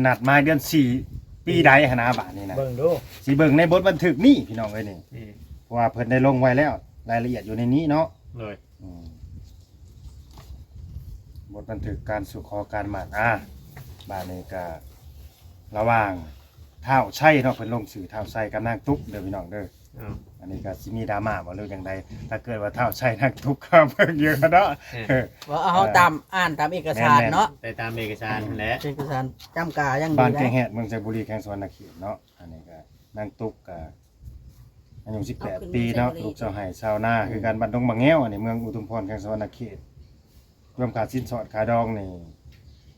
ນັດໝາຍເດືອນສີ່ ປີໃດຫັ້ນນະ ບາດນີ້ນະ ເບິ່ງດູ ຊິເບິ່ງໃນບົດບັນທຶກນີ້ ພີ່ນ້ອງເອີຍນີ້ ອືມ ເພາະວ່າເພິ່ນໄດ້ລົງໄວ້ແລ້ວ ລາຍລະອຽດຢູ່ໃນນີ້ເນາະ ໂດຍ ອືມ ບົດບັນທຶກການສູ່ຂໍການໝັ້ນ ອາ ບາດນີ້ກະລະຫວ່າງທ້າວໄຊເນາະ ເພິ່ນລົງຊື່ທ້າວໄຊກັບນາງຕຸກເດີ ພີ່ນ້ອງເດີ ອ້າວ ອັນນີ້ກໍຊິມີດຣາມາບໍ່ ຫຼືຈັ່ງໃດ? ຖ້າເກີດວ່າທ້າວໄຊນາງຕຸກ ກໍເບິ່ງຢູ່ເນາະ ເອີ ເອີ ວ່າເຮົາຕາມ ອ່ານຕາມເອກະສານເນາະ ແມ່ນໆ ໄປຕາມເອກະສານຫັ້ນແຫຼະ ເອກະສານຈ້ຳກາຢ່າງດີ ບ້ານແກ້ງແຮດ ເມືອງໄຊບູລີ ແຂວງສະຫວັນນະເຂດເນາະ ອັນນີ້ກໍນາງຕຸກກໍອາຍຸສິບແປດປີເນາະ ລູກຊາວໄຮ່ຊາວນາຄືກັນ ບ້ານດົງບັກແງວ ອັນນີ້ເມືອງອຸທຸມພອນ ແຂວງສະຫວັນນະເຂດ ລວມຄ່າສິນສອດຄ່າດອງນີ້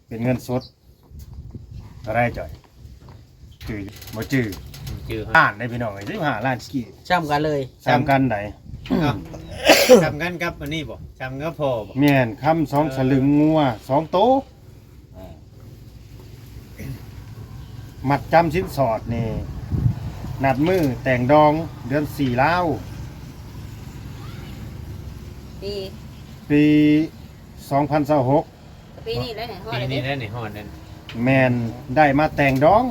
ເປັນເງິນສົດເທົ່າໃດຈ້ອຍ? ຈື່ບໍ່ຈື່? ຈື່ ລ້ານເດ້ພີ່ນ້ອງເອີຍ ສິບຫ້າລ້ານກີບ ສ່ຳກັນເລີຍ ສ່ຳກັນໃດ໋ ສ່ຳກັນກັບອັນນີ້ບໍ່? ສ່ຳກັບພໍ່ບໍ່? ແມ່ນ ຄຳສອງສະລຶງ ງົວສອງໂຕ ມັດຈຳສິນສອດນີ້ ນັດມື້ແຕ່ງດອງເດືອນສີ່ລາວ ປີ ປີສອງພັນຊາວຫົກ ປີນີ້ແຫຼະ ຮອດ ປີນີ້ແຫຼະນີ້ ຮອດແລ້ວນີ້ ແມ່ນ ໄດ້ມາແຕ່ງດອງ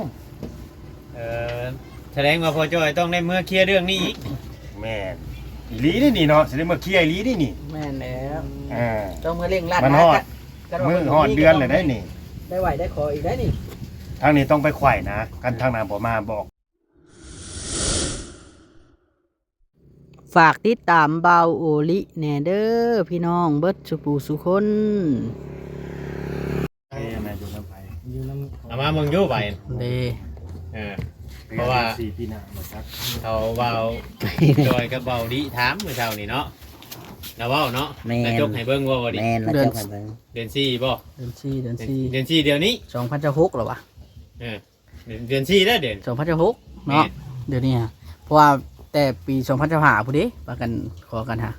ເອີ ສະແດງວ່າພໍ່ຈ້ອຍຕ້ອງໄດ້ເມືອເຄຍເລື່ອງນີ້ອີກ ແມ່ນ ອີ່ຫຼີນີ້ເນາະ ຊິໄດ້ເມືອເຄຍອີ່ຫຼີນີ້ ແມ່ນແລ້ວ ເອີ ຕ້ອງເມືອເລັ່ງລັດ ມັນຮອດ ມື້ຮອດເດືອນແລ້ວໄດ໋ນີ້ ໄດ້ໄຫວ້ໄດ້ຂໍອີກໄດ໋ນີ້ ທາງນີ້ຕ້ອງໄປໄຂວ້ນະ ຄັນທາງນັ້ນບໍ່ມາບອກ ຝາກຕິດຕາມບ່າວໂອລິແດ່ເດີພີ່ນ້ອງເບິດສູ່ຜູ້ສູ່ຄົນ ເອົາມາເບິ່ງຢູ່ໃບ ເດ້ ເອີ ເພາະວ່າ ເຂົາເວົ້າ ຈອຍກັບເວົ້າດີຖາມມື້ເຊົ້ານີ້ເນາະ ລາວເວົ້າເນາະ ແມ່ນ ລາວຈົກໃຫ້ເບິ່ງບໍ່ ເວົ້າດີ ແມ່ນ ລາວຈົກໃຫ້ເບິ່ງ ເດືອນສີ່ບໍ່? ເດືອນສີ່ ເດືອນສີ່ ເດືອນສີ່ດຽວນີ້ ສອງພັນຊາວຫົກແລ້ວຫວາ? ເອີ ເດືອນ ເດືອນສີ່ແລ້ວເດ້ ສອງພັນຊາວຫົກເນາະ ແມ່ນ ດຽວນີ້ຫະ ເພາະວ່າແຕ່ປີສອງພັນຊາວຫ້າພຸ້ນເດ້ ພາກັນຂໍກັນຫາ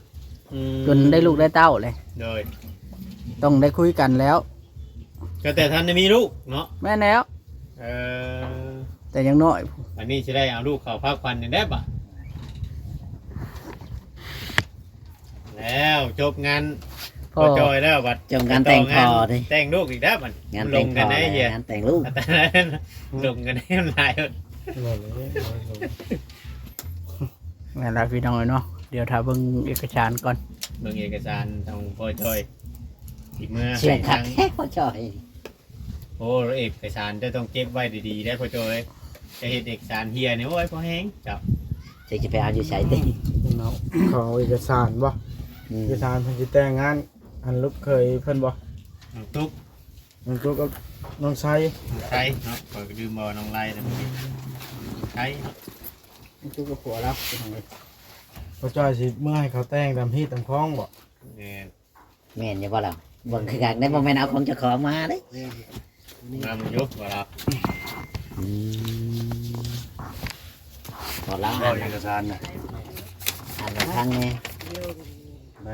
ອືມ ຈົນໄດ້ລູກໄດ້ເຕົ້າເລີຍ ໂດຍ ຕ້ອງໄດ້ຄຸຍກັນແລ້ວ ກໍແຕ່ທັນໄດ້ມີລູກເນາະ ແມ່ນແລ້ວ ເອີ ແຕ່ຍັງນ້ອຍ ອັນນີ້ຊິໄດ້ເອົາລູກເຂົ້າພາຂວັນນີ້ແຫຼະບາດ ແລ້ວຈົບງານພໍ່ ພໍ່ຈ່ອຍແລ້ວ ບັດຈົບງານແຕ່ງພໍ່ເດ້ ແຕ່ງລູກອີກແລ້ວບັດ ງານແຕ່ງພໍ່ ລົງກັນໄດ້ເຮີຍ ງານແຕ່ງລູກ ລົງກັນໄດ້ມັນຫຼາຍ ແມ່ນແລ້ວພີ່ນ້ອງເອີຍເນາະ ດຽວຖ້າເບິ່ງເອກະສານກ່ອນ ເບິ່ງເອກະສານຂອງພໍ່ຈ່ອຍ ຊິເມືອ ສຽງຄັກແທ້ພໍ່ຈ່ອຍ. ໂອ້ ເອກະສານເຈົ້າຕ້ອງເກັບໄວ້ດີໆ ໄດ໋ພໍ່ຈ່ອຍ ຈະເຮັດເອກະສານເຮ່ຍນີ້ ໂອ້ຍ ພໍແຮງເຈົ້າ ເຈົ້າຈະໄປເອົາຢູ່ໃສຕິ ເນາະ ເຂົາເອົາເອກະສານບໍ່ ອືມ ເອກະສານເພິ່ນຊິແຕ່ງງານ ອັນລູກເຂີຍເພິ່ນບໍ່ ນ້ອງຕຸກ ນ້ອງຕຸກກັບນ້ອງໄຊ ນ້ອງໄຊເນາະ ຂ້ອຍກໍລືມບອກນ້ອງໄລແລ້ວ ນ້ອງໄຊເນາະ ນ້ອງຕຸກກັບຜົວລາວ ພໍ່ຈ່ອຍຊິເມືອໃຫ້ເຂົາແຕ່ງຕາມຮີດຕາມຄອງບໍ່ ແມ່ນ ແມ່ນຢູ່ບໍ່ລາວ ເບິ່ງຄືກັນໄດ໋ ບໍ່ແມ່ນເອົາຂອງເຈົ້າຂອງມາເດ້ ງາມຢູ່ບໍ່ລາວ ອືມ ບໍ່ລາວ ເອົາເອກະສານນະ ອ່ານໃຫ້ຟັງແດ່ ໄປ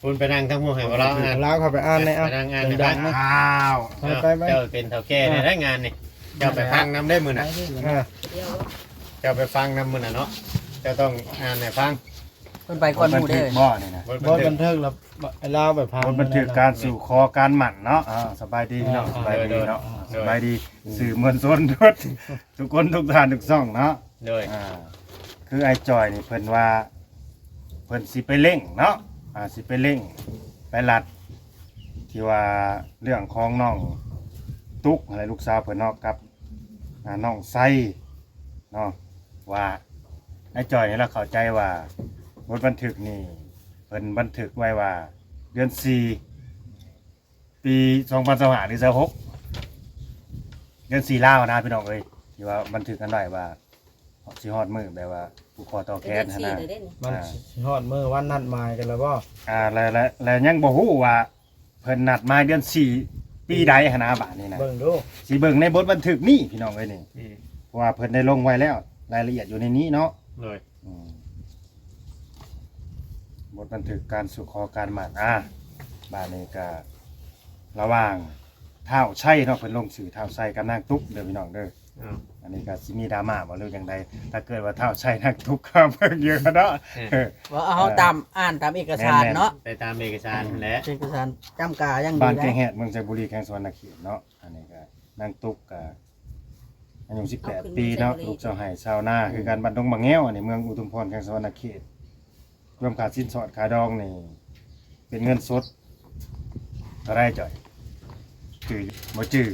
ພຸ້ນໄປນັ່ງທາງພຸ້ນໃຫ້ບໍ່ລາວ ລາວເຂົ້າໄປອ່ານແດ່ ໄປນັ່ງອ່ານໃຫ້ຟັງ ອ້າວ ໄປໄປ ເຈົ້າເປັນເຖົ້າແກ່ໃນງານນີ້ ເຈົ້າໄປຟັງນຳໄດ້ມື້ນັ້ນ ເອີ ເຈົ້າໄປຟັງນຳມື້ນັ້ນເນາະ ເຈົ້າຕ້ອງອ່ານໃຫ້ຟັງ ເພິ່ນໄປກ່ອນໝູ່ເດ້ ບໍ່ນີ້ນະ ບົດບັນທຶກ ບົດບັນທຶກລາວໄປພາ ບົດບັນທຶກການສູ່ຂໍການໝັ້ນເນາະ ອ່າ ສະບາຍດີພີ່ນ້ອງ ອ່າ ສະບາຍດີເນາະ ໂດຍ ໂດຍ ສະບາຍດີ ອືມ ສື່ມວນຊົນທຸກຄົນທຸກທ່ານທຸກຊ່ອງເນາະ ໂດຍ ອ່າ ຄືອ້າຍຈ່ອຍນີ້ເພິ່ນວ່າ ເພິ່ນຊິໄປເລັ່ງເນາະ ອ່າ ຊິໄປເລັ່ງ ໄປລັດ ທີ່ວ່າເລື່ອງຂອງນ້ອງຕຸກຫັ້ນແຫຼະ ລູກສາວເພິ່ນເນາະ ກັບ ອ່າ ນ້ອງໄຊເນາະ ວ່າອ້າຍຈ່ອຍນີ້ລະເຂົ້າໃຈວ່າບົດບັນທຶກນີ້ເພິ່ນບັນທຶກໄວ້ວ່າເດືອນສີ່ ປີສອງພັນຊາວຫ້າ ຫຼື ຊາວຫົກ ເດືອນສີ່ລາວນະພີ່ນ້ອງເອີຍ ທີ່ວ່າບັນທຶກກັນໄວ້ວ່າຊິຮອດມື້ແບບວ່າຜູກຄໍຕໍ່ແຂນຫັ້ນນະ ມັນຊິຮອດມື້ວັນນັດໝາຍກັນແລ້ວບໍ່ ອ່າ ແລະ ແລະ ແລະຍັງບໍ່ຮູ້ວ່າ ເພິ່ນນັດໝາຍເດືອນສີ່ ປີໃດຫັ້ນນະ ບາດນີ້ນະ ເບິ່ງດູ ຊິເບິ່ງໃນບົດບັນທຶກນີ້ພີ່ນ້ອງເອີຍນີ້ ອືມ ເພາະວ່າເພິ່ນໄດ້ລົງໄວ້ແລ້ວ ລາຍລະອຽດຢູ່ໃນນີ້ເນາະ ໂດຍ ອືມ ບົດບັນທຶກການສູ່ຂໍການໝັ້ນ ອາ ບາດນີ້ກະລະຫວ່າງທ້າວໄຊເນາະ ເພິ່ນລົງຊື່ທ້າວໄຊກັບນາງຕຸກເດີພີ່ນ້ອງເດີ ອ້າວ ອັນນີ້ກໍຊິມີດຣາມາບໍ່ ຫຼືຈັ່ງໃດ? ຖ້າເກີດວ່າທ້າວໄຊນາງຕຸກ ກໍເບິ່ງຢູ່ເນາະ ເອີ ເອີ ວ່າເຮົາ ເອີ ຕາມ ອ່ານຕາມເອກະສານເນາະ ແມ່ນໆ ໄປຕາມເອກະສານຫັ້ນແຫຼະ ເອກະສານຈ້ຳກາຢ່າງດີ ບ້ານແກ້ງແຮດ ເມືອງໄຊບູລີ ແຂວງສະຫວັນນະເຂດເນາະ ອັນນີ້ກໍ ນາງຕຸກກໍອາຍຸສິບແປດປີເນາະ ລູກຊາວໄຮ່ຊາວນາຄືກັນ ບ້ານດົງບາງແງວ ອັນນີ້ເມືອງອຸທຸມພອນ ແຂວງສະຫວັນນະເຂດ. ລວມຄ່າສິນສອດຄ່າດອງນີ້ ເປັນເງິນສົດເທົ່າໃດຈ້ອຍ? ຈື່ບໍ່ຈື່?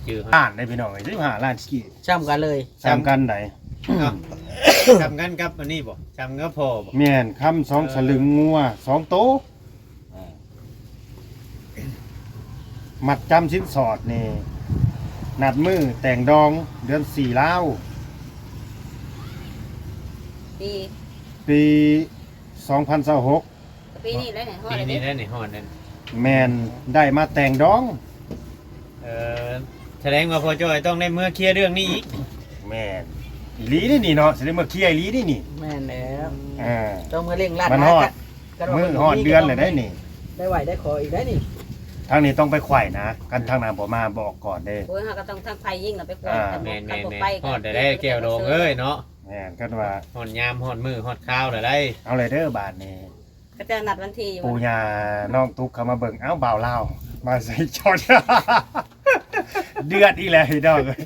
ຈື່ ລ້ານເດ້ພີ່ນ້ອງເອີຍ ສິບຫ້າລ້ານກີບ. ສ່ຳກັນເລີຍ ສ່ຳກັນໃດ? ເອົ້າ ສ່ຳກັນກັບອັນນີ້ບໍ່? ສ່ຳກັບພໍ່ບໍ່? ແມ່ນ ຄຳສອງສະລຶງ ງົວສອງໂຕ. ມັດຈຳສິນສອດນີ້ ນັດມື້ແຕ່ງດອງເດືອນສີ່ລາວ ປີ ປີສອງພັນຊາວຫົກ ກໍປີນີ້ແຫຼະ ຮອດ ປີນີ້ແຫຼະນີ້ ຮອດນັ້ນ ແມ່ນ ໄດ້ມາແຕ່ງດອງ. ເອີ ສະແດງວ່າພໍ່ຈ້ອຍຕ້ອງໄດ້ເມືອເຄຍເລື່ອງນີ້ອີກ. ແມ່ນ ອີ່ຫຼີເດ້ນີ້ເນາະ ຊິໄດ້ເມືອເຄຍອີ່ຫຼີເດ້ນີ້. ແມ່ນແລ້ວ ເອີ ຕ້ອງເມືອເລັ່ງລັດ ມັນຮອດ ມື້ຮອດເດືອນແລ້ວໄດ໋ນີ້ ໄດ້ໄຫວ້ໄດ້ຂໍອີກໄດ໋ນີ້. ທາງນີ້ຕ້ອງໄປໄຂວ້ນະ ຄັນທາງນັ້ນບໍ່ມາບອກກ່ອນເດ້. ໂອ້ຍ ເຮົາກໍຕ້ອງທາງຝ່າຍຍິງນະໄປໄຂວ້ນ ອ່າ ແຕ່ບໍ່ ແມ່ນໆໆ ຄັນບໍ່ໄປ ຮອດໄດ້ແກ້ວດອງເອີຍເນາະ. ແມ່ນ ຄັນວ່າ ຮອດຍາມຮອດມື້ຮອດຄາວແລ້ວໄດ໋. ເອົາເລີຍເດີບາດນີ້ ເຂົາເຈົ້ານັດວັນທີຢູ່ ປູ່ຍ່ານ້ອງຕຸກເຂົ້າມາເບິ່ງ ເອົ້າ ບ່າວລາວມາໃສ່ຈອດ ເດືອດອີກແລ້ວພີ່ນ້ອງເອີຍ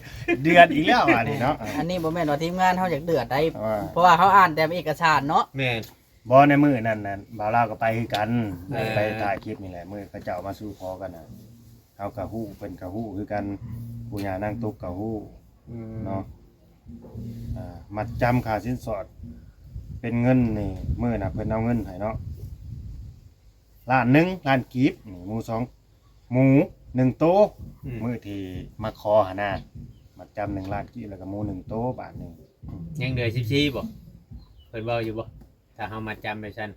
ເດືອດອີກແລ້ວບາດນີ້ເນາະ. ອັນນີ້ບໍ່ແມ່ນວ່າທີມງານເຮົາຢາກເດືອດໄດ໋ ອ່າ ເພາະວ່າເຮົາອ່ານແຕ່ເອກະສານເນາະ. ແມ່ນ ບໍ່ ໃນມື້ນັ້ນນະ ບ່າວລາວກໍໄປຄືກັນ ເອີ ໄປຖ່າຍຄລິບນີ້ແຫຼະ ມື້ເຂົາເຈົ້າມາສູ່ຂໍກັນນະ ເຮົາກໍຮູ້ ເພິ່ນກໍຮູ້ຄືກັນ ປູ່ຍ່ານາງຕຸກກໍຮູ້ ອືມ ເນາະ. ອ່າ ມັດຈຳຄ່າສິນສອດເປັນເງິນນີ້ ມື້ນະເພິ່ນເອົາເງິນໃຫ້ເນາະ ລ້ານໜຶ່ງ ລ້ານກີບນີ້ ໝູສອງ ໝູໜຶ່ງໂຕ ອືມ ມື້ທີ່ມາຂໍຫັ້ນນະ ມັດຈຳໜຶ່ງລ້ານກີບ ແລ້ວກໍໝູໜຶ່ງໂຕ. ບາດນີ້ຍັງເຫຼືອສິບສີ່ບໍ່? ເພິ່ນເວົ້າຢູ່ບໍ່ ຖ້າເຮົາມັດຈຳແບບຊັ້ນ?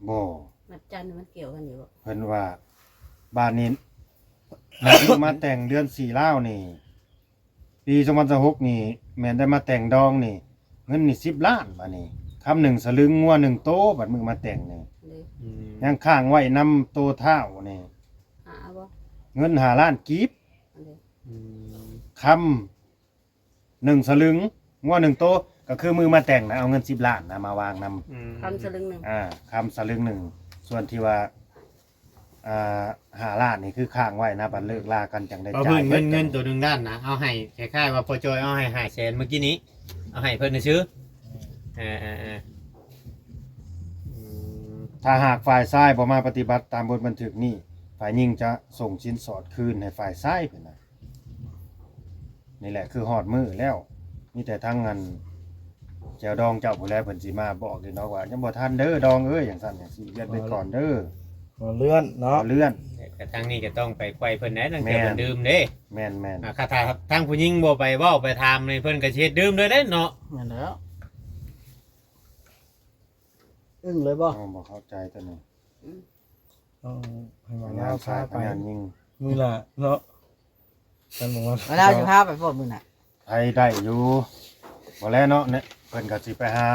ບໍ່ ມັດຈຳມັນກ່ຽວກັນຢູ່ບໍ່? ເພິ່ນວ່າ ບາດນີ້ ມາແຕ່ງເດືອນສີ່ລາວນີ້ ປີສອງພັນຊາວຫົກນີ້ ແມ່ນໄດ້ມາແຕ່ງດອງນີ້ ເງິນນີ້ສິບລ້ານ ບາດນີ້ ຄຳໜຶ່ງສະລຶງ ງົວໜຶ່ງໂຕ ບາດມື້ມາແຕ່ງນີ້ ເດ້ ອືມ ຍັງຄ້າງໄວ້ນຳໂຕທ້າວນີ້ ຫາບໍ່? ເງິນຫ້າລ້ານກີບ ອັນເດ້ ອືມ ຄຳໜຶ່ງສະລຶງ ງົວໜຶ່ງໂຕ ກໍຄືມື້ມາແຕ່ງນະ ເອົາເງິນສິບລ້ານນະມາວາງນຳ ອືມ ຄຳສະລຶງໜຶ່ງ ອ່າ ຄຳສະລຶງໜຶ່ງ ສ່ວນທີ່ວ່າ ອ່າ ຫ້າລ້ານນີ້ຄືຄ້າງໄວ້ນະ ບັດເລີກລາກັນຈັ່ງໄດ້ຈ່າຍ. ເງິນ ເງິນໂຕໜຶ່ງລ້ານນະ ເອົາໃຫ້ ຄ້າຍໆວ່າພໍ່ຈ້ອຍເອົາໃຫ້ຫ້າແສນມື້ກີ້ນີ້ ເອົາໃຫ້ເພິ່ນຊື່ໆ ເອີໆໆ ອືມ ຖ້າຫາກຝ່າຍຊາຍບໍ່ມາປະຕິບັດຕາມບົດບັນທຶກນີ້ ຝ່າຍຍິງຈະສົ່ງສິນສອດຄືນໃຫ້ຝ່າຍຊາຍ ເພິ່ນວ່າ. ນີ້ແຫຼະຄືຮອດມື້ແລ້ວ ມີແຕ່ທາງອັນແຈວດອງເຈົ້າພຸ້ນແຫຼະ ເພິ່ນຊິມາບອກອີກເນາະວ່າ ຍັງບໍ່ທັນເດີດອງເອີຍ ຈັ່ງຊັ້ນຈັ່ງຊີ້ ເລື່ອນໄປກ່ອນເດີ ຂໍເລື່ອນເນາະ ຂໍເລື່ອນ. ແຕ່ທາງນີ້ກໍຕ້ອງໄປໄຂວ້ເພິ່ນແຫຼະ ລາງເທື່ອເພິ່ນ ແມ່ນ ດື່ມເດ້ ແມ່ນໆ ອ່າ ຖ້າທາງຜູ້ຍິງບໍ່ໄປເວົ້າໄປຖາມນີ້ ເພິ່ນກໍຊິເຮັດດື່ມເລີຍເດ້ເນາະ. ແມ່ນແລ້ວ ອຶ້ງເລີຍບໍ່? ເຮົາບໍ່ເຂົ້າໃຈຕົວນີ້ ອືມ ຕ້ອງໃຫ້ວ່າລາວພາໄປ ພະຍານຊາຍພະຍານຍິງ ມື້ໜ້າເນາະ ກັນບໍ່ວ່າ ລາວຊິພາໄປບໍ່ມື້ໜ້າ? ໃຜໄດ້ຢູ່ ບໍ່ແລ້ວເນາະ ເພິ່ນກໍຊິໄປຫາ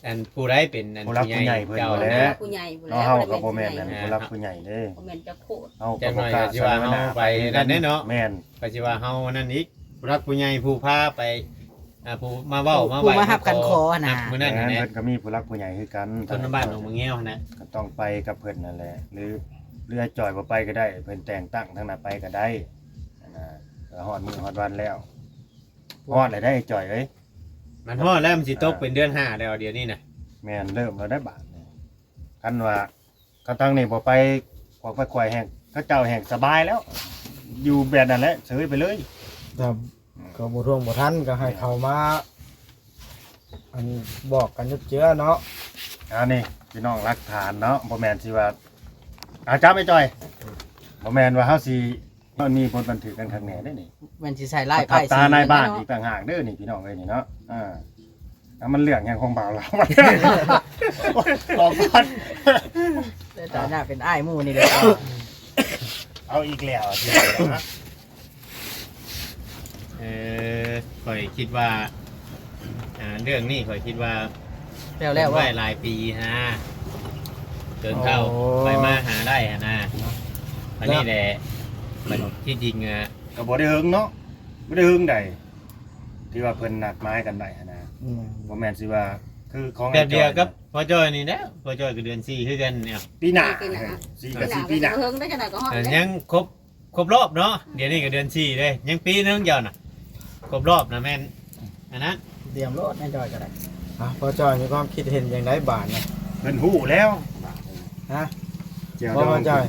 ອັນຜູ້ໃດເປັນອັນຜູ້ຫຼັກຜູ້ໃຫຍ່ເພິ່ນ ຜູ້ໃຫຍ່ ຜູ້ໃຫຍ່ເນາະ ເຮົາກໍບໍ່ແມ່ນອັນຜູ້ຫຼັກຜູ້ໃຫຍ່ເດ້ ບໍ່ແມ່ນເຈົ້າໂຄດ ເຮົາກໍບໍ່ກ້າສະເໜີໜ້າໄປນັ້ນເດ້ເນາະ ແມ່ນ ກໍຊິວ່າເຮົານັ້ນອີກ ຜູ້ຫຼັກຜູ້ໃຫຍ່ຜູ້ພາໄປ ອ່າ ຜູ້ມາເວົ້າມາໄຫວ້ ຜູ້ມາຮັບຂັນຂໍຫັ້ນນະ ມື້ນັ້ນຫັ້ນແຫຼະ ເພິ່ນກໍມີຜູ້ຫຼັກຜູ້ໃຫຍ່ຄືກັນ ຄົນນຳບ້ານໜອງມະແງວຫັ້ນນະ ກໍຕ້ອງໄປກັບເພິ່ນນັ້ນແຫຼະ ຫຼື ຫຼືອ້າຍຈ່ອຍບໍ່ໄປກໍໄດ້ ເພິ່ນແຕ່ງຕັ້ງທາງນັ້ນໄປກໍໄດ້ຫັ້ນນະ ກໍຮອດມື້ຮອດວັນແລ້ວ ຮອດແລ້ວເດ້ອ້າຍຈ່ອຍເອີຍ ມັນຮອດແລ້ວ ມັນຊິຕົກເປັນເດືອນຫ້າແລ້ວດຽວນີ້ນະ ແມ່ນ ເລີ່ມແລ້ວໄດ້ບາດນີ້ ຄັນວ່າ ຄັນທາງນີ້ບໍ່ໄປຂວາກໄປຂວາຍແຮງ ເຂົາເຈົ້າແຮງສະບາຍແລ້ວ ຢູ່ແບບນັ້ນແຫຼະ ເສີຍໄປເລີຍ ກໍບໍ່ທວງບໍ່ທັນ ກໍໃຫ້ເຂົາມາ ອັນ ບອກກັນເຈື່ອເນາະ ອັນນີ້ພີ່ນ້ອງຫຼັກຖານເນາະ ບໍ່ແມ່ນຊິວ່າ ອາ ຈັບໄອ້ຈ່ອຍ ບໍ່ແມ່ນວ່າເຮົາຊິ ມັນມີບົດບັນທຶກກັນຄັກແນ່ເດ້ນີ້ ແມ່ນຊິໃສ່ຮ້າຍປ້າຍສີ ຕານາຍບ້ານອີກຕ່າງຫາກເດີນີ້ພີ່ນ້ອງເອີຍນີ້ເນາະ ອ່າ ອ່າ ມັນເລື່ອງຫຍັງຂອງບ່າວລາວ ອອກກ່ອນ ໃນຖານະເປັນອ້າຍໝູ່ນີ້ເດ້ ເອົາອີກແລ້ວ ເອີ ຂ້ອຍຄິດວ່າ ອ່າ ເລື່ອງນີ້ຂ້ອຍຄິດວ່າ ແລ້ວໆ ໄວ້ຫຼາຍປີຫັ້ນນະ ຈົນເຖົ້າ ໂອ້ ໄປມາຫາໄດ້ຫັ້ນນະ ອັນນີ້ແຫຼະ ມັນທີ່ຈິງ ອ່າ ກໍບໍ່ໄດ້ເຫິງເນາະ ບໍ່ໄດ້ເຫິງໃດ ທີ່ວ່າເພິ່ນນັດໝາຍກັນໄວ້ຫັ້ນນະ ອືມ ບໍ່ແມ່ນຊິວ່າຄືຂອງ ແບບດຽວກັບພໍ່ຈ້ອຍນີ້ແຫຼະ ພໍ່ຈ້ອຍກໍເດືອນສີ່ຄືກັນນີ້ ປີໜ້າ ປີໜ້າ ສີ່ກໍສີ່ປີໜ້າ ເຫິງໄດ້ຂະໜາດກໍຮອດ ຍັງຄົບ ຄົບຮອບເນາະ ດຽວນີ້ກໍເດືອນສີ່ເດ້ ຍັງປີໜຶ່ງເຈົ້ານະ ຄົບຮອບນະແມ່ນອັນນັ້ນ ຕຽມໂລດ ນາຍຈ້ອຍກໍໄດ້. ອ່ະ ພໍ່ຈ້ອຍມີຄວາມຄິດເຫັນຈັ່ງໃດບາດນີ້? ເພິ່ນຮູ້ແລ້ວ ຮະ? ແຈ່ວ ພໍ່ ດອງ ຈ້ອຍ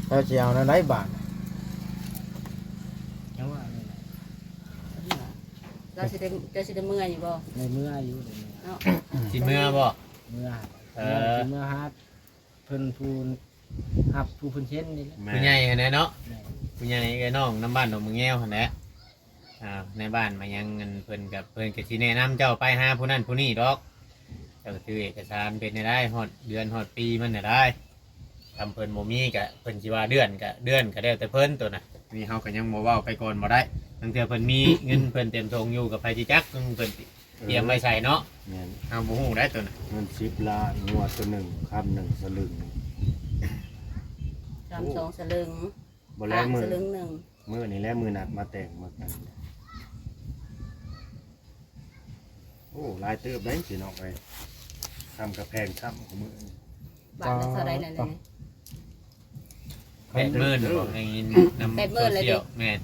ເຈົ້າຊິເອົາແນວໃດບາດ? ຍັງວ່າ ເຈົ້າຊິໄດ້ ເຈົ້າຊິໄດ້ເມືອຢູ່ບໍ່? ໄດ້ເມືອຢູ່ ໄດ້ເມືອ ເນາະ ຊິເມືອບໍ່? ເມືອ ເອີ ຊິເມືອຫາເພິ່ນ ຜູ້ຮັບ ຜູ້ເພິ່ນເຊັນນີ້ແຫຼະ ແມ່ນ ຜູ້ໃຫຍ່ຫັ້ນແຫຼະເນາະ ແມ່ນ ຜູ້ໃຫຍ່ເອື້ອຍນ້ອງນຳບ້ານດອກມະແງວຫັ້ນແຫຼະ. ອ່າ ໃນບ້ານມາຫຍັງ ອັນ ເພິ່ນກໍ ເພິ່ນກໍຊິແນະນຳເຈົ້າໄປຫາຜູ້ນັ້ນຜູ້ນີ້ດອກ ເຈົ້າກໍຖືເອກະສານເປັນແນວໃດ ຮອດເດືອນຮອດປີມັນແນວໃດ ຄັນເພິ່ນບໍ່ມີກໍ ເພິ່ນຊິວ່າເດືອນກໍເດືອນ ກໍແລ້ວແຕ່ເພິ່ນໂຕນະ. ນີ້ເຮົາກໍຍັງບໍ່ເວົ້າໄປກ່ອນບໍ່ໄດ້ ລາງເທື່ອເພິ່ນມີເງິນເພິ່ນເຕັມຖົງຢູ່ ກໍໃຜຊິຈັກເງິນເພິ່ນ ຕຽມໄວ້ໃສເນາະ ແມ່ນ ເຮົາບໍ່ຮູ້ໄດ໋ໂຕນັ້ນ ເງິນສິບລ້ານ ງົວໂຕໜຶ່ງ ຄຳໜຶ່ງສະລຶງ ຄຳສອງສະລຶງ ບໍ່ແລ ມື້ ສະລຶງໜຶ່ງ ມື້ນີ້ແຫຼະ ມື້ນັດມາແຕ່ງມາກັນ. ໂອ້ ຫຼາຍເຕີບເດ້ພີ່ນ້ອງເອີຍ ຄຳກະແພງຄຳ ມື້ນີ້ ບາດລະເທົ່າໃດແລ້ວນີ້? ແປດໝື່ນ ບອກໄດ້ຍິນນຳ ແປດໝື່ນ ໂຊຊຽວ ແມ່ນ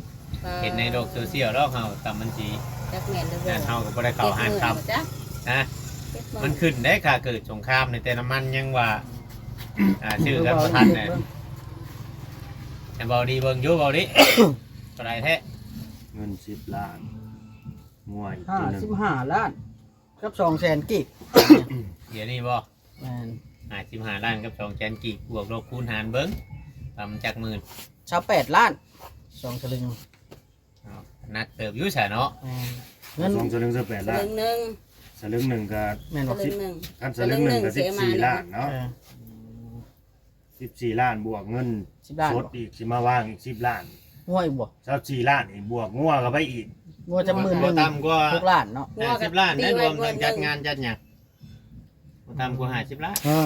ເຫັນໃນໂລກໂຊຊຽວດອກເຮົາ ຕຳມັນຊິ ຈັກແມ່ນຫຼືບໍ່ ງານເຮົາກໍບໍ່ໄດ້ເຂົ້າຮ້ານຄຳ ເຈັດໝື່ນບໍ່ ຮະ ເຈັດໝື່ນ ມັນຂຶ້ນໄດ໋ ຄ່າເກີດສົງຄາມນີ້ ແຕ່ນ້ຳມັນຍັງວ່າ ອ່າ ຊື້ກັນບໍ່ທັນແຫຼະ. ແຕ່ເວົ້າດີເບິ່ງຢູ່ ເວົ້າດີ ເທົ່າໃດແທ້? ເງິນສິບລ້ານ ງົວອີກໂຕໜຶ່ງ ຫ້າສິບຫ້າລ້ານ ກັບສອງແສນກີບ ດຽວນີ້ບໍ່? ແມ່ນ ຫ້າສິບຫ້າລ້ານກັບສອງແສນກີບ ບວກລົບຄູນຫານເບິ່ງວ່າມັນຈັກໝື່ນ? ຊາວແປດລ້ານ ສອງສະລຶງ ເອົາ ໜັກເຕີບຢູ່ຊະເນາະ ແມ່ນ ເງິນສອງສະລຶງຊາວແປດລ້ານ ສະລຶງໜຶ່ງ ສະລຶງໜຶ່ງກໍ ແມ່ນບໍ່? ສິບ ຄັນສະລຶງໜຶ່ງກໍສິບສີ່ລ້ານເນາະ ເອີ ສິບສີ່ລ້ານບວກເງິນສົດອີກ ຊິມາວາງອີກສິບລ້ານ ງົວອີກບໍ່? ຊາວສີ່ລ້ານອີກ ບວກງົວເຂົ້າໄປອີກ ງົວຈະໝື່ນໜຶ່ງ ບໍ່ຕ່ຳກວ່າຫົກລ້ານເນາະ ຫ້າສິບລ້ານໄດ້ ລວມທັງຈັດງານຈັດຫຍັງ ບໍ່ຕ່ຳກວ່າຫ້າສິບລ້ານ ເອີ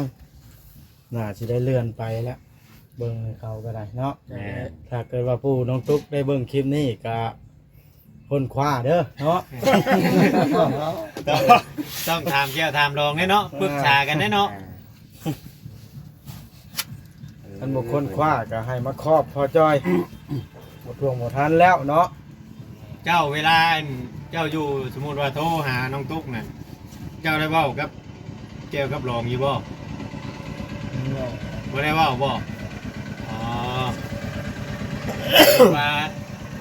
ໜ້າຊິໄດ້ເລື່ອນໄປແລ້ວ ເບິ່ງໃຫ້ເຂົາກໍໄດ້ເນາະ ແມ່ນ ຖ້າເກີດວ່າຜູ້ນ້ອງຕຸກໄດ້ເບິ່ງຄລິບນີ້ກໍ ຄົ້ນຄວ້າເດີເນາະ ຕ້ອງ ຕ້ອງຖາມແກ້ວຖາມດອງເດ້ເນາະ ປຶກສາກັນເດ້ເນາະ ເອີ ຄັນບໍ່ຄົ້ນຄວ້າກໍໃຫ້ມາຄອບພໍ່ຈ້ອຍ ບໍ່ທວງບໍ່ທັນແລ້ວເນາະ. ເຈົ້າ ເວລາອັນເຈົ້າຢູ່ ສົມມຸດວ່າໂທຫານ້ອງຕຸກນັ້ນ ເຈົ້າໄດ້ເວົ້າກັບແກ້ວກັບຫຼອງຢູ່ບໍ່? ບໍ່ ບໍ່ໄດ້ເວົ້າບໍ່? ອໍ ຄືວ່າ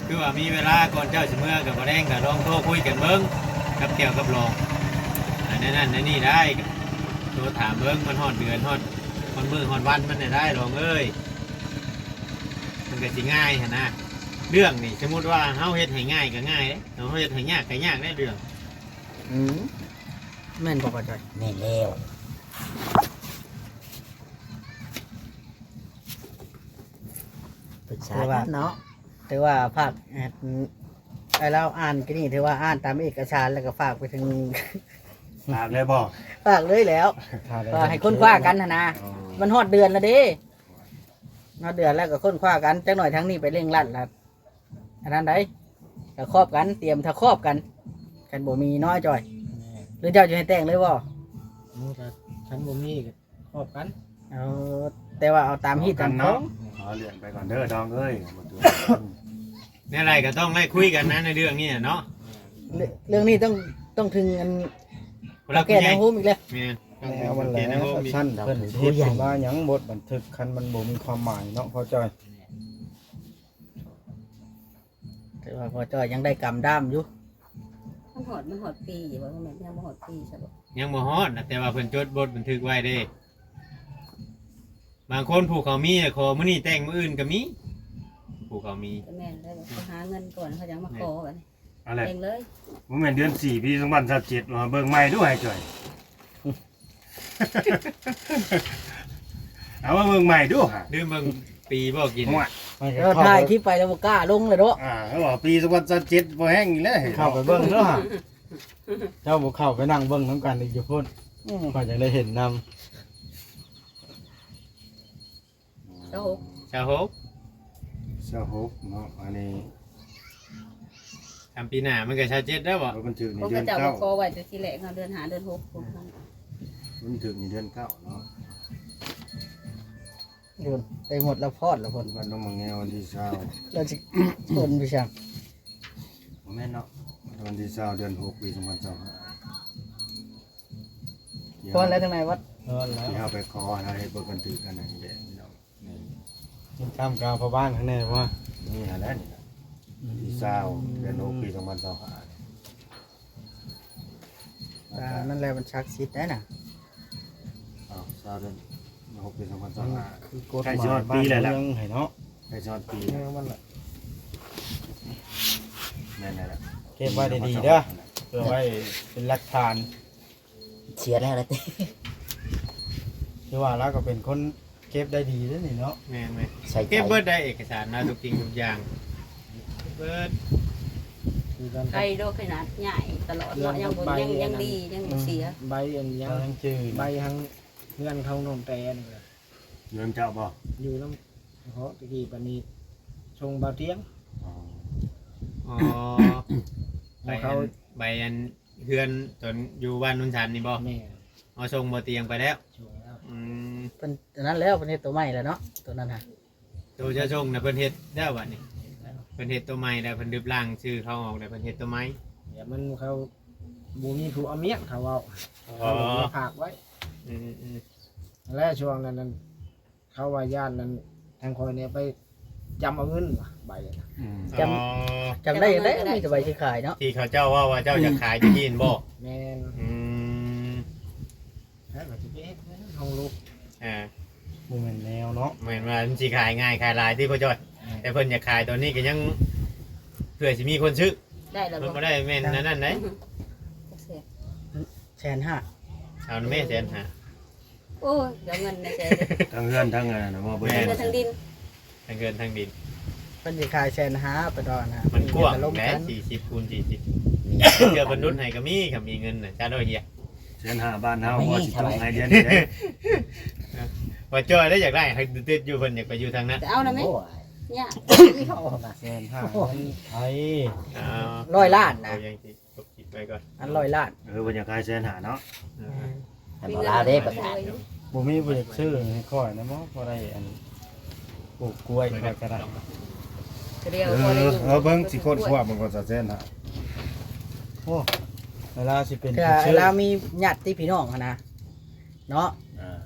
ຄືວ່າມີເວລາກ່ອນເຈົ້າຊິເມືອ ກໍບໍ່ແດງກໍລອງໂທຄຸຍກັນເບິ່ງກັບແກ້ວກັບຫຼອງ ອາ ໃນນັ້ນໃນນີ້ໄດ້ ໂທຖາມເບິ່ງ ມັນຮອດເດືອນ ຮອດ ຮອດມື້ຮອດວັນມັນແດ່ໄດ້ ຫຼອງເອີຍ. ມັນກໍຊິງ່າຍຫັ້ນນະ ເລື່ອງນີ້ ສົມມຸດວ່າເຮົາເຮັດໃຫ້ງ່າຍກໍງ່າຍເດ້ ເຮົາເຮັດໃຫ້ຍາກກໍຍາກເດ້ເລື່ອງ. ອືມ ແມ່ນບໍ່ ພໍ່ຈ້ອຍ? ແມ່ນແລ້ວ ປຶກສາກັນເນາະ ຖືວ່າ ຖືວ່າຝາກ ເອີ ໃຫ້ລາວອ່ານ ຄືນີ້ ຖືວ່າອ່ານຕາມເອກະສານ ແລ້ວກໍຝາກໄປເຖິງ ຝາກເລີຍບໍ່? ຝາກເລີຍແລ້ວ ຝາກເລີຍ ຝາກໃຫ້ຄົ້ນຄວ້າກັນຫັ້ນນະ ອໍ ມັນຮອດເດືອນແລ້ວເດ້. ຮອດເດືອນແລ້ວກໍຄົ້ນຄວ້າກັນ ຈັກໜ້ອຍທາງນີ້ໄປເລັ່ງລັດລະ ອັນນັ້ນໃດ໋ ກໍຄອບກັນ ຕຽມຖ້າຄອບກັນ ຄັນບໍ່ມີເນາະອ້າຍຈ່ອຍ ແມ່ນ ຫຼືເຈົ້າຈະໃຫ້ແຕ່ງເລີຍບໍ່? ອືມ ກໍຄັນບໍ່ມີກໍຄອບກັນ ເອີ ແຕ່ວ່າເອົາຕາມຮີດຕາມຄອງ ຂໍເລື່ອນໄປກ່ອນເດີດອງເອີຍ ແນວໃດກໍຕ້ອງໄດ້ຄຸຍກັນນະ ໃນເລື່ອງນີ້ນະເນາະ ເລື່ອງ ເລື່ອງນີ້ຕ້ອງ ຕ້ອງເຖິງອັນ ຜູ້ຫຼັກຜູ້ໃຫຍ່ ເຖົ້າແກ່ໃນໂຮມອີກແລ້ວ ແມ່ນ ຕ້ອງເຖິງເຖົ້າແກ່ໃນໂຮມອີກ ຊັ້ນເພິ່ນຊິເຮັດຂຶ້ນມາຫຍັງ ບົດບັນທຶກ ຄັນມັນບໍ່ມີຄວາມໝາຍເນາະ ພໍ່ຈ້ອຍ. ແມ່ນ ແຕ່ວ່າພໍ່ຈ້ອຍຍັງໄດ້ກຳດ້າມຢູ່ ມັນຮອດ ມັນຮອດປີຢູ່ບໍ່? ແມ່ນຍັງບໍ່ຮອດປີຊະບໍ່? ຍັງບໍ່ຮອດນະ ແຕ່ວ່າເພິ່ນຈົດບົດບັນທຶກໄວ້ເດ້ ບາງຄົນຜູ້ເຂົາມີ ຂໍມື້ນີ້ແຕ່ງມື້ອື່ນກໍມີ ຜູ້ເຂົາມີ ກໍແມ່ນແລ້ວ ເຂົາຫາເງິນກ່ອນ ເຂົາຈັ່ງມາຂໍບັດນີ້ ເອົາແຫຼະ ແຕ່ງເລີຍ ບໍ່ແມ່ນເດືອນສີ່ ປີສອງພັນຊາວເຈັດ ວ່າເບິ່ງໃໝ່ດູໃຫ້ຈ່ອຍ ເອົາມາເບິ່ງໃໝ່ດູຫາ ລືມເບິ່ງປີບໍ່ກິນ ໂອ້ຍ ມັນກໍ ເອີ ຖ່າຍຄລິບໄປແລ້ວບໍ່ກ້າລົງເລີຍເນາະ ອ່າ ເຂົາວ່າປີສອງພັນຊາວເຈັດ ພໍແຮງອີກແລ້ວ ເຂົ້າໄປເບິ່ງເນາະ ເຈົ້າບໍ່ເຂົ້າໄປນັ່ງເບິ່ງນຳກັນອີກຢູ່ພຸ້ນ ອືມ ຂ້ອຍຢາກໄດ້ເຫັນນຳ. ຊາວຫົກ ຊາວຫົກ ຊາວຫົກເນາະ ອັນນີ້ ທຳປີໜ້າມັນກໍຊາວເຈັດແລ້ວບໍ່? ເອີ ມັນຖືກໃນເດືອນເກົ້າ ເຂົາກໍເຈົ້າກໍຂໍໄວ້ແຕ່ທີແລກເນາະ ເດືອນຫ້າ ເດືອນຫົກພຸ້ນ ມັນຖືກໃນເດືອນເກົ້າເນາະ. ໂດນໄປໝົດແລ້ວ ພອດແລ້ວພຸ້ນ ວັດໜອງໝາກແງວ ວັນທີຊາວ ແລ້ວຊິ ຄົນໄປຊ່າງ ບໍ່ແມ່ນເນາະ ວັນທີຊາວ ເດືອນຫົກ ປີສອງພັນຊາວຫ້າ ພອດແລ້ວ ທາງໃນວັດ ພອດແລ້ວ ທີ່ເຮົາໄປຂໍ ເຮົາເຮັດບໍ່ກັນຖືກກັນນັ້ນແຫຼະ ພີ່ນ້ອງ. ນີ້ ກິນຂ້າມກາວພໍ່ບ້ານຂ້າງໃນບໍ່? ນີ້ຫັ້ນແຫຼະ ນີ້ນະ ວັນທີຊາວ ເດືອນຫົກ ປີສອງພັນຊາວຫ້າ ນີ້ ອ່າ ນັ້ນແຫຼະ ມັນສັກສິດໄດ໋ນະ. ອ້າວ ຊາວເດືອນຫົກ ປີສອງພັນຊາວຫ້າ ຄືກົດໝາຍບ້ານເມືອງໃຫ້ເນາະ ໃກ້ຊິຮອດປີແລ້ວ ໃກ້ຊິຮອດປີແລ້ວ ແມ່ນແລ້ວ ແມ່ນແລ້ວແຫຼະ ເກັບໄວ້ດີໆເດີ ເພື່ອໄວ້ເປັນຫຼັກຖານ. ເສຍແລ້ວລະຕິ ຄືວ່າລາວກໍເປັນຄົນເກັບໄດ້ດີເດ້ນີ້ເນາະ. ແມ່ນໆ ໃສ່ໃຈ ເກັບເບິດໄດ້ເອກະສານລາວທຸກສິ່ງທຸກຢ່າງ ເກັບເບິດ ຄືກັນ ໄກໂດຂະໜາດໃຫຍ່ຕະຫຼອດເນາະ ຍັງບໍ່ ຍັງ ຍັງດີ ຍັງບໍ່ເສຍ ໃບອັນຫຍັງ ຍັງຈື່ ໃບທາງເຮືອນຂອງນ້ອງແຕນີ້ແຫຼະ ເຮືອນເຈົ້າບໍ່? ຢູ່ນຳ ເພາະຕະກີ້ປານນີ້ສົ່ງບ່າວຕຽງ ອໍ ໃບອັນ ໃບອັນ ເຮືອນຕອນຢູ່ບ້ານໂນນສັນນີ້ບໍ່? ແມ່ນ ເອົາສົ່ງບ່າວຕຽງໄປແລ້ວ ສົ່ງແລ້ວ ອືມ ເພິ່ນອັນນັ້ນແລ້ວ ເພິ່ນເຮັດໂຕໃໝ່ແລ້ວເນາະ ໂຕນັ້ນນະ ໂຕຈະສົ່ງນະ ເພິ່ນເຮັດແລ້ວບັດນີ້ ເພິ່ນເຮັດໂຕໃໝ່ແລ້ວ ເພິ່ນລຶບລ້າງຊື່ເຂົາອອກແລ້ວ ເພິ່ນເຮັດໂຕໃໝ່ ດຽວມັນເຂົາບໍ່ມີຜູ້ເອົາມຽນ ເຂົາເວົ້າ ອໍ ເຂົາເອົາມາຝາກໄວ້ ອືມໆ ແລະຊ່ວງນັ້ນນັ້ນ ເຂົາວ່າຢ້ານນັ້ນ ທາງຂ້ອຍນີ້ໄປຈຳເອົາເງິນວ່າ ໃບນັ້ນ ອືມ ຈຳ ອໍ ຈຳໄດ້ຈັ່ງໃດ ມີແຕ່ໃບຊິຂາຍເນາະ ທີ່ເຂົາເຈົ້າເວົ້າວ່າເຈົ້າຢາກຂາຍຕະກີ້ຫັ້ນບໍ່? ແມ່ນ ອືມ ແລ້ວກໍຊິໄປເຮັດເງິນຂອງລູກ ອ່າ ບໍ່ແມ່ນແນວເນາະ ແມ່ນວ່າມັນຊິຂາຍງ່າຍຂາຍຫຼາຍຕິພໍ່ຈ້ອຍ? ແມ່ນ ແຕ່ເພິ່ນຢາກຂາຍຕອນນີ້ກໍຍັງ ເພື່ອຊິມີຄົນຊື້ ໄດ້ແລ້ວ ມັນບໍ່ ບໍ່ໄດ້ແມ່ນອັນນັ້ນໃດ ແສນຫ້າ ເອົານຳແມ່ ແສນຫ້າ ໂອ້ຍ ເອົາເງິນໃນໃຈເດ້ ທັງເຮືອນທັງອັນນັ້ນນະ ບໍ່ ບໍ່ ທັງເຮືອນທັງດິນ ທັງເຮືອນທັງດິນ ເພິ່ນຊິຂາຍແສນຫ້າ ເພິ່ນວ່ານະ ມັນກວ້າງແຫຼະ ສີ່ສິບຄູນສີ່ສິບ ເທື່ອເພິ່ນຫຼຸດໃຫ້ກໍມີ ຄັນມີເງິນນະ ຈານໂດຍເຮຍ ແສນຫ້າບ້ານເຮົາບໍ່ຊິຕົກໃຫ້ເດືອນນີ້ເດ້ ວ່າຈ້ອຍໄດ້ຢາກໄດ້ ໃຫ້ຕິດຢູ່ ເພິ່ນຢາກໄປຢູ່ທາງນັ້ນ ແຕ່ເອົານະແມ່ ໂອ້ຍ ຍາກ ແສນຫ້າ ໄອ້ ອ່າ ຮ້ອຍລ້ານນະ ເອົາຢ່າງທີ່ ຈົບຄລິບໄວ້ກ່ອນ ອັນຮ້ອຍລ້ານ ເອີ ເພິ່ນຢາກຂາຍແສນຫ້າເນາະ ເອີ ແມ່ນ ຄັນບໍ່ລາວເດ້ປະກາດ ບໍ່ມີຜູ້ຢາກຊື້ໃຫ້ຂ້ອຍນະບໍ່? ພໍໄດ້ອັນ ປູກກ້ວຍຂ້ອຍກໍໄດ້ ກໍດຽວ ເອີ ພໍໄດ້ຢູ່ ເອີ ເບິ່ງຊິຄົ້ນຄວ້າເບິ່ງກ່ອນ ສາວແສນຫ້າ ໂອ້ ເວລາຊິເປັນ ເທື່ອ ຜູ້ຊື້ ລາວມີຍາດຕິພີ່ນ້ອງຫັ້ນນະ ເນາະ ອ່າ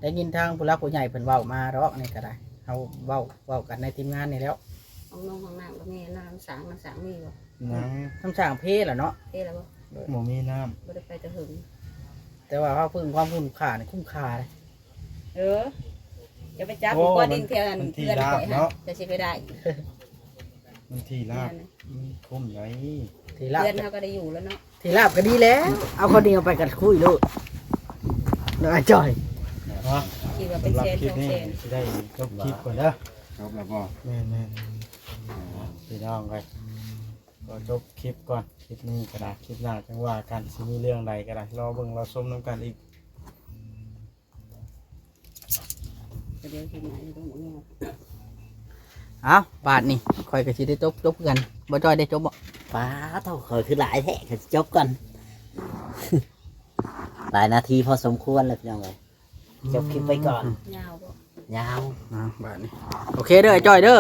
ໄດ້ຍິນທາງຜູ້ຫຼັກຜູ້ໃຫຍ່ເພິ່ນເວົ້າມາດອກ ນີ້ກໍໄດ້ ເຮົາເວົ້າ ເວົ້າກັນໃນທີມງານນີ້ແລ້ວ ຫ້ອງນອນຫ້ອງນ້ຳກໍມີ ນ້ຳສ້າງ ນ້ຳສ້າງມີບໍ່? ຍັງ ນ້ຳສ້າງເພແລ້ວເນາະ ເພແລ້ວບໍ່? ບໍ່ມີນ້ຳ ບໍ່ໄດ້ໄປແຕ່ເຫິງ ແຕ່ວ່າເຮົາເພິ່ງຄວາມຄຸ້ມຄ່ານີ້ ຄຸ້ມຄ່າເດ້ ເອີ ຢ່າໄປຈັບ ໂອ້ ບໍ່ ດິນແຖວນັ້ນ ມັນທີ່ລາບເນາະ ເພື່ອນຂ້ອຍຫັ້ນ ຈະຊິໄປໄດ້ ມັນທີ່ລາບ ແມ່ນ ອືມ ຄຸ້ມໃດ ທີ່ລາບ ເຮືອນເຮົາກໍໄດ້ຢູ່ແລ້ວເນາະ ທີ່ລາບກໍດີແລ້ວ ເອົາເຂົ້າໜຽວໄປກັດຄຸຍໂລດ ເນາະ ອ້າຍຈ້ອຍ ເນາະ ຄິດວ່າເປັນແສນສອງແສນ ສຳລັບຄລິບນີ້ຊິໄດ້ຈົບຄລິບກ່ອນເດີ ຈົບແລ້ວບໍ່? ແມ່ນໆ ພີ່ນ້ອງເອີຍ ຂໍຈົບຄລິບກ່ອນ ຄລິບນີ້ກໍໄດ້ ຄລິບໜ້າຈັ່ງວ່າກັນ ຊິມີເລື່ອງໃດກໍໄດ້ ລໍເບິ່ງລໍຊົມນຳກັນອີກ ກໍດຽວເຮັດໃໝ່ ເອົາ ບາດນີ້ຂ້ອຍກໍຊິໄດ້ຈົບ ຈົບຄືກັນ ບໍ່ຈ້ອຍໄດ້ຈົບບໍ່? ປາໂທ້ ຂ້ອຍຄືຫຼາຍແທ້ ຂ້ອຍຊິຈົບກ່ອນ ຫຼາຍນາທີພໍສົມຄວນແລ້ວ ພີ່ນ້ອງເອີຍ ຈົບຄລິບໄວ້ກ່ອນ ຍາວບໍ່? ຍາວ ອ່າ ບາດນີ້ ໂອເຄເດີ ອ້າຍຈ້ອຍເດີ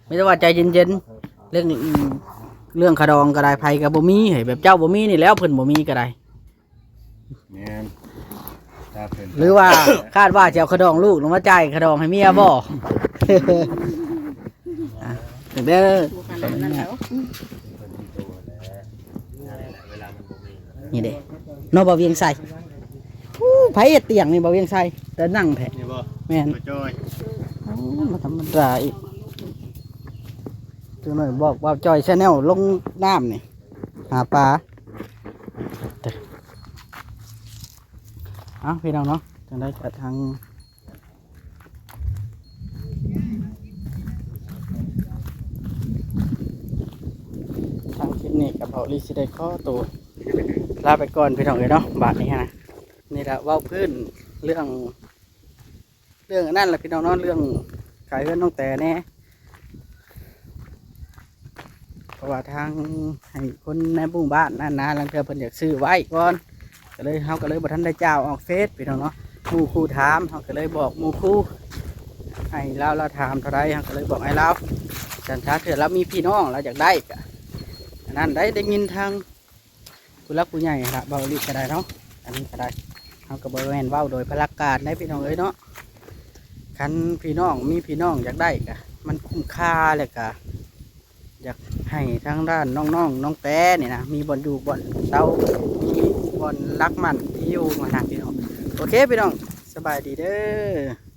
ມີແຕ່ວ່າໃຈເຢັນໆ ເລື່ອງ ເລື່ອງຄ່າດອງກໍໄດ້ ໃຜກໍບໍ່ມີ ໃຫ້ແບບເຈົ້າບໍ່ມີນີ້ແລ້ວ ເພິ່ນບໍ່ມີກໍໄດ້ ແມ່ນ ຖ້າເພິ່ນ ຫຼືວ່າຄາດວ່າຊິເອົາຄ່າດອງລູກມາຈ່າຍຄ່າດອງໃຫ້ເມຍບໍ່? ອ່ະ ເດີ ບໍ່ຂະໜາດນັ້ນແລ້ວ ນີ້ເດ້ ເນາະ ບ່າວວຽງໄຊ ໂອ້ ໃຜເຮັດຕຽງນີ້ ບ່າວວຽງໄຊ ແຕ່ນັ່ງແທ້ ນີ້ບໍ່? ແມ່ນ ບ່າວຈ້ອຍ ໂອ້ ບໍ່ທຳມະດາອີກ ຈັກໜ້ອຍບອກບ່າວຈ້ອຍແຊນແນວລົງນ້ຳນີ້ ຫາປາ ເອົ້າ ພີ່ນ້ອງເນາະ ຈັ່ງໃດກໍທາງ ທາງຄລິບນີ້ກໍເບົາລີຊິໄດ້ຂໍໂຕລາໄປກ່ອນ ພີ່ນ້ອງເອີຍເນາະ ບາດນີ້ຫັ້ນນະ ນີ້ລະເວົ້າພື້ນເລື່ອງ ເລື່ອງອັນນັ້ນລະພີ່ນ້ອງເນາະ ເລື່ອງຂາຍເຮືອນນ້ອງແຕແດ່ ເພາະວ່າທາງໃຫ້ຄົນໃນໝູ່ບ້ານນັ້ນນະ ລາງເທື່ອເພິ່ນຢາກຊື້ໄວ້ກ່ອນ ກໍເລີຍ ເຮົາກໍເລີຍບໍ່ທັນໄດ້ກ່າວອອກເຟສພີ່ນ້ອງເນາະ ໝູ່ຄູ່ຖາມ ເຮົາກໍເລີຍບອກໝູ່ຄູ່ ອ້າຍລາວລາວຖາມເທົ່າໃດ ເຮົາກໍເລີຍບອກອ້າຍລາວ. ຊັ້ນຖ້າເທື່ອລາວມີພີ່ນ້ອງ ລາວຢາກໄດ້ກໍ ອັນນັ້ນໄດ້ ໄດ້ຍິນທາງຜູ້ຫຼັກຜູ້ໃຫຍ່ຫັ້ນລະ ເວົ້າອີ່ຫຼີກໍໄດ້ເນາະ. ອັນນີ້ກໍໄດ້ ເຮົາກໍບໍ່ແມ່ນເວົ້າໂດຍພະລາການໄດ໋ ພີ່ນ້ອງເອີຍເນາະ. ຄັນພີ່ນ້ອງມີພີ່ນ້ອງຢາກໄດ້ກໍ ມັນຄຸ້ມຄ່າ ແລ້ວກໍຢາກໃຫ້ທາງດ້ານນ້ອງໆ ນ້ອງແຕນີ້ນະ ມີບ່ອນຢູ່ບ່ອນເຊົາ ມີບ່ອນຫຼັກໝັ້ນທີ່ຢູ່ຫັ້ນນະ ພີ່ນ້ອງ. ໂອເຄ ພີ່ນ້ອງ ສະບາຍດີເດີ.